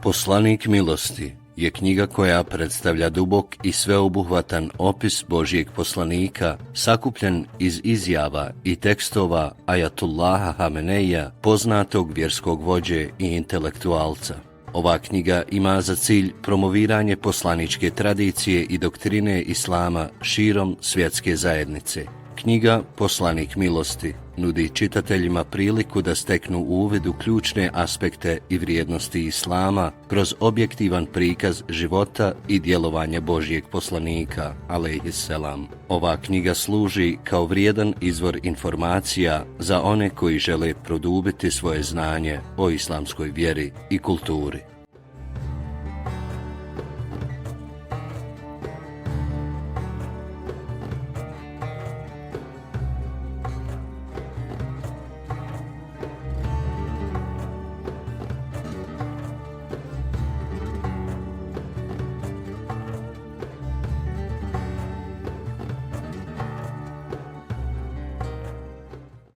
Poslanik milosti je knjiga koja predstavlja dubok i sveobuhvatan opis Božijeg poslanika, sakupljen iz izjava i tekstova Ajatullaha Hameneja, poznatog vjerskog vođe i intelektualca. Ova knjiga ima za cilj promoviranje poslaničke tradicije i doktrine Islama širom svjetske zajednice. Knjiga Poslanik milosti nudi čitateljima priliku da steknu uvid u ključne aspekte i vrijednosti Islama kroz objektivan prikaz života i djelovanja Božijeg poslanika, alejhisselam. Ova knjiga služi kao vrijedan izvor informacija za one koji žele produbiti svoje znanje o islamskoj vjeri i kulturi.